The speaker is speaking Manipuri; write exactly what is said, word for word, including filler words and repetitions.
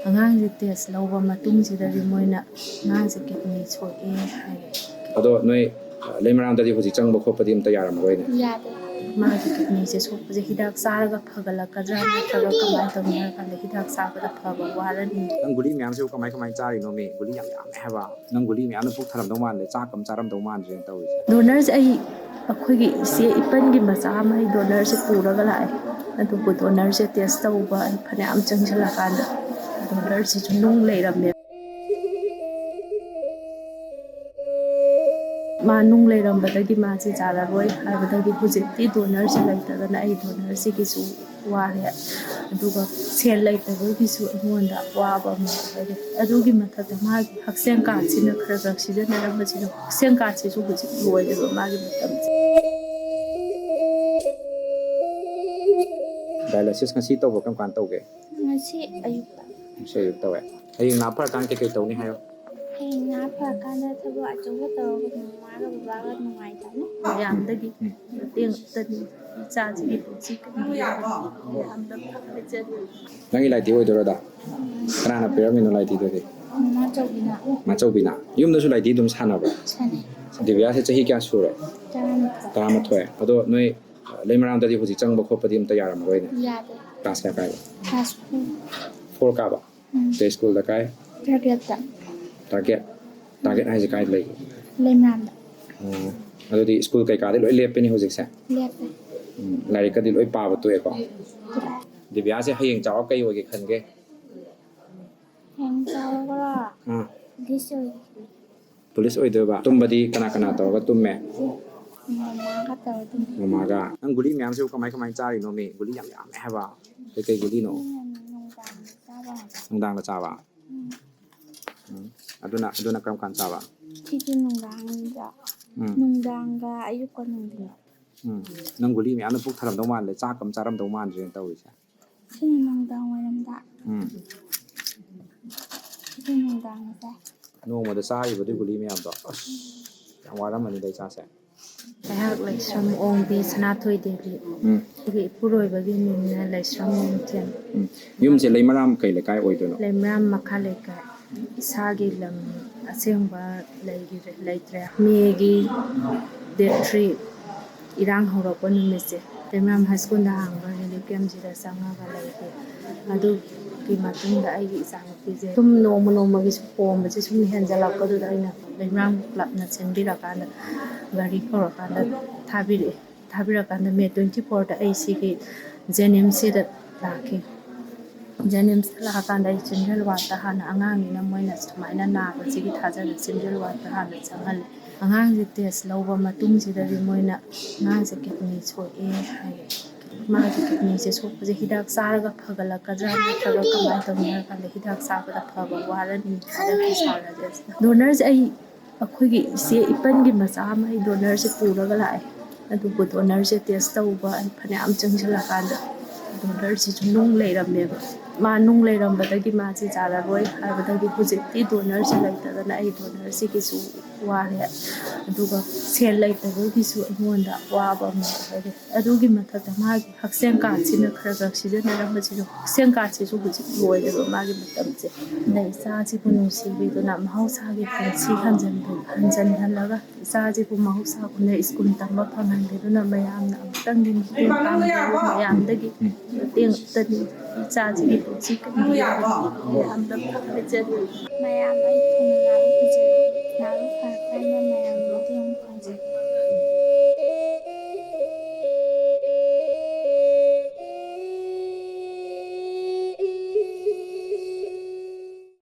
ꯑꯉꯥꯡꯁꯦ ꯇꯦꯁ ꯂꯧꯕ ꯃꯇꯨꯡꯁꯤꯗꯗꯤ ꯃꯣꯏꯅ ꯑꯉꯥꯡꯁꯦ ꯀꯤꯗꯅꯤ ꯁꯣꯛꯑꯦ ꯍꯥꯏꯌꯦ꯫ ꯑꯗꯣ ꯅꯣꯏ, ꯑ, ꯂꯩꯃꯔꯥꯝꯗꯗꯤ ꯍꯧꯖꯤꯛ ꯆꯪꯕ ꯈꯣꯠꯄꯗꯤ ꯑꯝꯇ ꯌꯥꯔꯝꯃꯔꯣꯏꯅꯦ? ꯌꯥꯗꯦ꯫ ꯃꯥꯒꯤ ꯀꯤꯗꯅꯤꯁꯦ ꯁꯣꯛꯄꯁꯦ ꯍꯤꯗꯥꯛ ꯆꯥꯔꯒ ꯐꯒꯠꯂꯛꯀꯗ꯭ꯔꯥ ꯅꯠꯇ꯭ꯔꯒ ꯀꯃꯥꯏꯅ ꯇꯧꯅꯤ ꯍꯥꯏꯔ ꯀꯥꯟꯗ ꯍꯤꯗꯥꯛ ꯆꯥꯕꯗ ꯐꯕ ꯋꯥꯔꯅꯤ꯫ ꯅꯪ ꯒꯨꯂꯤ ꯃꯌꯥꯝꯁꯤꯕꯨ ꯀꯃꯥꯏ ꯀꯃꯥꯏꯅ ꯆꯥꯔꯤꯅꯣ ꯃꯤ? ꯒꯨꯂꯤ ꯌꯥꯝ ꯌꯥꯝꯃꯦ ꯍꯥꯏꯕ꯫ ꯅꯪ ꯒꯨꯂꯤ ꯃꯌꯥꯝꯅ ꯄꯨꯛ ꯊꯜꯂꯝꯗꯧ ꯃꯥꯟꯗꯦ, ꯆꯥꯛ ꯑꯃ ꯆꯥꯔꯝꯗꯧ ꯃꯥꯟꯗ꯭ꯔꯦꯅ ꯇꯧꯔꯤꯁꯦ꯫ ꯗꯣꯅꯔꯁꯦ ꯑꯩ, ꯑꯩꯈꯣꯏꯒꯤ ꯏꯆꯦ ꯏꯄꯟꯒꯤ ꯃꯆꯥ ꯑꯃ ꯑꯩ ꯗꯣꯅꯔꯁꯦ ꯄꯨꯔꯒ ꯂꯥꯛꯑꯦ꯫ ꯑꯗꯨꯕꯨ ꯗꯣꯅꯔꯁꯦ ꯇꯦꯁ ꯇꯧꯕ ꯑꯩ ꯐꯅꯌꯥꯝ ꯆꯪꯁꯤꯜꯂꯀꯥꯟꯗ ꯗꯣꯅꯔꯁꯤꯁꯨ ꯅꯨꯡ ꯂꯩꯔꯝꯃꯦ꯫ ꯃꯥ ꯅꯨꯡ ꯂꯩꯔꯝꯕꯗꯒꯤ ꯃꯥꯁꯦ ꯌꯥꯔꯔꯣꯏ ꯍꯥꯏꯕꯗꯒꯤ ꯍꯧꯖꯤꯛꯇꯤ ꯗꯣꯅꯔꯁꯦ ꯂꯩꯇꯗꯅ ꯑꯩ ꯗꯣꯅꯔꯁꯤꯒꯤꯁꯨ ꯋꯥꯔꯦ꯫ ꯑꯗꯨꯒ ꯁꯦꯜ ꯂꯩꯇꯕꯒꯤꯁꯨ ꯑꯩꯉꯣꯟꯗ ꯑꯋꯥꯕ ꯑꯃ ꯑꯣꯏꯔꯦ꯫ ꯑꯗꯨꯒꯤ ꯃꯊꯛꯇ ꯃꯥꯒꯤ ꯍꯛꯁꯦꯜ ꯀꯥꯔꯗꯁꯤꯅ ꯈꯔ ꯈꯔ ꯁꯤꯖꯤꯟꯅꯔꯝꯕꯁꯤꯅ ꯍꯛꯁꯦꯜ ꯀꯥꯔꯗꯁꯤꯁꯨ ꯍꯧꯖꯤꯛ ꯂꯣꯏꯔꯦꯕ ꯃꯥꯒꯤ ꯃꯇꯝꯁꯦ꯫ ꯗꯥꯏꯂꯥꯏꯁꯤꯁ ꯉꯁꯤ ꯇꯧꯕ ꯀꯔꯝ ꯀꯥꯟꯗ ꯇꯧꯒꯦ? ꯉꯁꯤ ꯑꯌꯨꯛꯇ꯫ ꯉꯁꯤ ꯑꯌꯨꯛ ꯇꯧꯋꯦ꯫ ꯍꯌꯦꯡ ꯅꯥ ꯐꯔꯀꯥꯟꯗ ꯀꯩꯀꯩ ꯇꯧꯅꯤ ꯍꯥꯏꯌꯣ? ꯍꯌꯦꯡ ꯅꯥ ꯐꯔꯀꯥꯟꯗ ꯊꯕꯛ ꯑꯆꯧꯕ ꯇꯧꯔꯒ ꯃꯃꯥꯒ ꯕꯕꯥꯒ ꯅꯨꯡꯉꯥꯏꯇꯅꯤ꯫ ꯃꯌꯥꯝꯗꯒꯤ ꯎꯝ꯫ ꯃꯇꯦꯡ ꯑꯃꯠꯇꯅꯤ ꯏꯆꯥꯁꯤꯒꯤ ꯄꯨꯟꯁꯤ ꯀꯟꯕꯤꯔꯕ ꯃꯌꯥꯝꯗ ꯍꯥꯏꯖꯔꯤ꯫ ꯅꯪꯒꯤ ꯂꯥꯏꯙꯤ ꯑꯣꯏꯗꯣꯏꯔꯣ ꯑꯗꯣ? ꯀꯅꯥꯅ ꯄꯤꯔꯝꯃꯤꯅꯣ ꯂꯥꯏꯙꯤꯗꯨꯗꯤ? ꯃꯃꯥꯆꯧꯕꯤꯅ꯫ ꯃꯥꯆꯧꯕꯤꯅ? ꯌꯨꯝꯗꯁꯨ ꯂꯥꯏꯙꯤ ꯑꯗꯨꯝ ꯁꯥꯟꯅꯕ꯭ꯔꯥ? ꯁꯥꯟꯅꯩ꯫ ꯗꯤꯕꯤꯌꯥꯁꯦ ꯆꯍꯤ ꯀꯌꯥ ꯁꯨꯔꯦ? ꯇꯔꯥꯃꯥꯊꯣꯏ꯫ ꯇꯔꯥꯃꯥꯊꯣꯏ꯫ ꯑꯗꯣ ꯅꯣꯏ, ꯑ, ꯂꯩꯃꯔꯥꯝꯗꯗꯤ ꯍꯧꯖꯤꯛ ꯆꯪꯕ ꯈꯣꯠꯄꯗꯤ ꯑꯝꯇ ꯌꯥꯔꯝꯃꯔꯣꯏꯅꯦ? ꯌꯥꯗꯦ꯫ ꯀ꯭ꯂꯥꯁ ꯀꯌꯥ ꯀꯥꯏꯕ? Class four. ꯐꯣꯔ ꯀꯥꯕ? ꯎꯝ꯫ ꯀꯩ ꯁ꯭ꯀꯨꯜꯗ ꯀꯥꯏ? ꯇꯥꯔꯒꯦꯠꯇ꯫ ꯇꯥꯔꯒꯦꯠ? ꯇꯥꯔꯒꯦꯠ ꯍꯥꯏꯁꯦ ꯀꯥꯏꯗ ꯂꯩꯒꯦ? ꯂꯩꯃꯔꯥꯝꯗ꯫ ꯑꯣ꯫ ꯑꯗꯨꯗꯤ ꯁ꯭ꯀꯨꯜ ꯀꯩꯀꯥꯗꯤ ꯂꯣꯏ ꯂꯦꯞꯄꯤꯅꯦ ꯍꯧꯖꯤꯛꯁꯦ? ꯂꯦꯞꯄꯦ꯫ ꯎꯝ, ꯂꯥꯏꯔꯤꯛꯀꯗꯤ ꯂꯣꯏ ꯄꯥꯕ ꯇꯣꯛꯑꯦꯀꯣ? ꯇꯣꯛꯑꯦ꯫ ꯗꯤꯕꯤꯌꯥꯁꯦ ꯍꯌꯦꯡ ꯆꯥꯎꯔ ꯀꯩ ꯑꯣꯏꯒꯦ ꯈꯟꯒꯦ? ꯍꯌꯦꯡ ꯆꯥꯎꯔꯒ ꯑꯥ꯫ ꯄꯨꯂꯤꯁ ꯑꯣꯏꯒꯦ ꯈꯜꯂꯦ꯫ ꯄꯨꯂꯤꯁ ꯑꯣꯏꯗꯣꯏꯕ? ꯇꯨꯝꯕꯗꯤ ꯀꯅꯥ ꯀꯅꯥ ꯇꯧꯔꯒ ꯇꯨꯝꯃꯦ? ꯃꯃꯥꯒ ꯇꯧꯔ ꯇꯨꯝꯃꯦ꯫ ꯃꯃꯥꯒ? ꯅꯪ ꯒꯨꯂꯤ ꯃꯌꯥꯝꯁꯤꯕꯨ ꯀꯃꯥꯏ ꯀꯃꯥꯏ ꯆꯥꯔꯤꯅꯣ ꯃꯤ? ꯒꯨꯂꯤ ꯌꯥꯝ ꯌꯥꯝꯃꯦ ꯍꯥꯏꯕ꯫ ꯀꯩꯀꯩ ꯒꯨꯂꯤꯅꯣ? ꯅꯨꯡꯗꯥꯡꯗ ꯆꯥꯕ ꯍꯥꯏꯕ꯫ ꯅꯨꯡꯗꯥꯡꯗ ꯆꯥꯕ? ꯎꯝ꯫ ꯎꯝ꯫ ꯑꯗꯨꯅ, ꯑꯗꯨꯅ ꯀꯔꯝ ꯀꯥꯟ ꯆꯥꯕ? ꯁꯤꯗꯤ ꯅꯨꯡꯗꯥꯡꯗ꯫ ꯎꯝ꯫ ꯅꯨꯡꯗꯥꯡꯒ ꯑꯌꯨꯛꯀ ꯅꯨꯡꯊꯤꯟ꯫ ꯎꯝ꯫ ꯅꯪ ꯒꯨꯂꯤ ꯃꯌꯥꯝꯅ ꯄꯨꯛ ꯊꯜꯂꯝꯗꯧ ꯃꯥꯟꯗ꯭ꯔꯦ, ꯆꯥꯛ ꯑꯃ ꯆꯥꯔꯝꯗꯧ ꯃꯥꯟꯗ꯭ꯔꯦꯅ ꯇꯧꯔꯤꯁꯦ꯫ ꯁꯤꯅ ꯅꯨꯡꯗꯥꯡ ꯋꯥꯏꯔꯝꯗ꯫ ꯎꯝ꯫ ꯁꯤꯗꯤ ꯅꯨꯡꯗꯥꯡꯗ ꯆꯥꯏ꯫ ꯅꯣꯡꯃꯗ ꯆꯥꯔꯤꯕꯗꯨ ꯒꯨꯂꯤ ꯃꯌꯥꯝꯗꯣ? ꯑꯁ, ꯌꯥꯝ ꯋꯥꯔꯝꯃꯅꯤꯗ ꯏꯆꯥꯁꯦ꯫ ꯑꯩꯍꯥꯛ ꯂꯩꯁ꯭ꯔꯝ ꯑꯣꯡꯕꯤ ꯁꯅꯥꯊꯣꯏ ꯗꯦꯕꯤ꯫ ꯎꯝ꯫ ꯑꯩꯒꯤ ꯏꯄꯨꯔꯣꯏꯕꯒꯤ ꯃꯤꯡꯅ ꯂꯩꯁ꯭ꯔꯝ ꯅꯤꯡꯊꯦꯝ꯫ ꯎꯝ꯫ ꯌꯨꯝꯁꯦ ꯂꯩꯃꯔꯥꯝ ꯀꯩ ꯂꯩꯀꯥꯏ ꯑꯣꯏꯗꯣꯏꯅꯣ? ꯂꯩꯃꯔꯥꯝ ꯃꯈꯥ ꯂꯩꯀꯥꯏ꯫ ꯏꯁꯥꯒꯤ ꯂꯝ ꯑꯁꯦꯡꯕ ꯂꯩꯈꯤꯗ꯭ꯔꯦ, ꯂꯩꯇ꯭ꯔꯦ꯫ ꯃꯦꯒꯤ ꯗꯦꯠ ꯊ꯭ꯔꯤ ꯏꯔꯥꯡ ꯍꯧꯔꯛꯄ ꯅꯨꯃꯤꯠꯁꯦ ꯂꯩꯃꯔꯥꯝ ꯍꯥꯏ ꯁ꯭ꯀꯨꯜꯗ ꯍꯥꯡꯕ ꯔꯤꯂꯤꯐ ꯀꯦꯝꯁꯤꯗ ꯆꯪꯉꯒ ꯂꯩꯈꯤ꯫ ꯑꯗꯨꯒꯤ ꯃꯇꯨꯡꯗ ꯑꯩꯒꯤ ꯏꯆꯥꯅꯨꯄꯤꯁꯦ ꯁꯨꯝ ꯅꯣꯡꯃ ꯅꯣꯡꯃꯒꯤ ꯁꯨꯝ ꯄꯣꯝꯕꯁꯦ ꯁꯨꯝ ꯍꯦꯟꯖꯜꯂꯛꯄꯗꯨꯗ ꯑꯩꯅ ꯂꯩꯃꯔꯥꯝ ꯀ꯭ꯂꯕꯅ ꯁꯤꯟꯕꯤꯔꯀꯥꯟꯗ ꯒꯥꯔꯤ ꯀꯧꯔꯀꯥꯟꯗ ꯊꯥꯕꯤꯔꯛꯑꯦ꯫ ꯊꯥꯕꯤꯔꯀꯥꯟꯗ ꯃꯦ ꯇ꯭ꯋꯦꯟꯇꯤ ꯐꯣꯔꯗ ꯑꯩ ꯁꯤꯒꯤ ꯖꯦꯅꯤꯝꯁꯁꯤꯗ ꯂꯥꯛꯈꯤ꯫ ꯖꯦꯅꯤꯝꯁꯇ ꯂꯥꯛꯑꯀꯥꯟꯗ ꯑꯩ ꯆꯤꯜꯗ꯭ꯔꯦꯟ ꯋꯥꯔꯗꯇ ꯍꯥꯟꯅ ꯑꯉꯥꯡꯅꯤꯅ ꯃꯣꯏꯅ ꯁꯨꯃꯥꯏꯅ ꯅꯥꯕꯁꯤꯒꯤ ꯊꯥꯖꯗ ꯆꯤꯜꯗ꯭ꯔꯦꯟ ꯋꯥꯔꯗꯇ ꯍꯥꯟꯅ ꯆꯪꯍꯜꯂꯤ꯫ ꯑꯉꯥꯡꯁꯦ ꯇꯦꯁ ꯂꯧꯕ ꯃꯇꯨꯡꯁꯤꯗꯗꯤ ꯃꯣꯏꯅ ꯑꯉꯥꯡꯁꯦ ꯀꯤꯗꯅꯤ ꯁꯣꯛꯑꯦ ꯍꯥꯏꯔꯦ꯫ ꯃꯥꯒꯤ ꯀꯤꯗꯅꯤꯁꯦ ꯁꯣꯛꯄꯁꯦ ꯍꯤꯗꯥꯛ ꯆꯥꯔꯒ ꯐꯒꯠꯂꯛꯀꯗ꯭ꯔꯥ ꯅꯠꯇ꯭ꯔꯒ ꯀꯃꯥꯏꯅ ꯇꯧꯅꯤ ꯍꯥꯏꯔ ꯀꯥꯟꯗ ꯍꯤꯗꯥꯛ ꯆꯥꯕꯗ ꯐꯕ ꯋꯥꯔꯅꯤ ꯍꯥꯏꯔꯛꯈꯤ ꯁꯥꯔ ꯔꯥꯖꯦꯁꯅ꯫ ꯗꯣꯅꯔꯁꯦ ꯑꯩ ꯑꯩꯈꯣꯏꯒꯤ ꯏꯆꯦ ꯏꯄꯟꯒꯤ ꯃꯆꯥ ꯑꯃ ꯑꯩ ꯗꯣꯅꯔꯁꯦ ꯄꯨꯔꯒ ꯂꯥꯛꯑꯦ꯫ ꯑꯗꯨꯕꯨ ꯗꯣꯅꯔꯁꯦ ꯇꯦꯁ ꯇꯧꯕ ꯑꯩ ꯐꯅꯌꯥꯝ ꯆꯪꯁꯤꯜꯂꯀꯥꯟꯗ ꯗꯣꯅꯔꯁꯤꯁꯨ ꯅꯨꯡ ꯂꯩꯔꯝꯃꯦꯕ꯫ ꯃꯥ ꯅꯨꯡ ꯂꯩꯔꯝꯕꯗꯒꯤ ꯃꯥꯁꯦ ꯌꯥꯔꯔꯣꯏ ꯍꯥꯏꯕꯗꯒꯤ ꯍꯧꯖꯤꯛꯇꯤ ꯗꯣꯅꯔꯁꯦ ꯂꯩꯇꯗꯅ ꯑꯩ ꯗꯣꯅꯔꯁꯤꯒꯤꯁꯨ ꯋꯥꯔꯦ꯫ ꯑꯗꯨꯒ ꯁꯦꯜ ꯂꯩꯇꯕꯒꯤꯁꯨ ꯑꯩꯉꯣꯟꯗ ꯑꯋꯥꯕ ꯑꯃ ꯑꯣꯏꯔꯦ꯫ ꯑꯗꯨꯒꯤ ꯃꯊꯛꯇ ꯃꯥꯒꯤ ꯍꯛꯁꯦꯜ ꯀꯥꯔꯗꯁꯤꯅ ꯈꯔ ꯈꯔ ꯁꯤꯖꯤꯟꯅꯔꯝꯕꯁꯤꯁꯨ ꯍꯛꯁꯦꯜ ꯀꯥꯔꯗꯁꯤꯁꯨ ꯍꯧꯖꯤꯛ ꯂꯣꯏꯔꯦꯕ ꯃꯥꯒꯤ ꯃꯇꯝꯁꯦ꯫ ꯑꯗ ꯏꯆꯥꯁꯤꯕꯨ ꯅꯨꯡꯁꯤꯕꯤꯗꯨꯅ ꯃꯍꯧꯁꯥꯒꯤ ꯄꯨꯟꯁꯤ ꯍꯟꯖꯟ-, ꯍꯟꯖꯟꯍꯜꯂꯒ ꯏꯆꯥꯁꯤꯕꯨ ꯃꯍꯧꯁꯥꯒꯨꯝꯅ ꯁ꯭ꯀꯨꯜ ꯇꯝꯕ ꯐꯪꯍꯟꯕꯤꯗꯨꯅ ꯃꯌꯥꯝꯅ ꯑꯃꯨꯛꯇꯪꯗꯤ ꯃꯇꯦꯡ ꯄꯥꯡꯕꯤꯌꯨ꯫ ꯃꯌꯥꯝꯗꯒꯤ ꯃꯇꯦꯡ ꯑꯃꯇꯅꯤ ꯏꯆꯥꯁꯤꯒꯤ ꯄꯨꯟꯁꯤ ꯀꯟꯕꯤꯌꯨ꯫ ꯃꯌꯥꯝꯗ ꯍꯥꯏꯖꯔꯤ꯫ ꯃꯌꯥꯝ ꯑꯩ ꯊꯨꯅ ꯅꯥꯔꯛꯄꯁꯦ, ꯅꯥꯔꯛ ꯐꯔꯀꯥꯟꯗ ꯃꯌꯥꯝ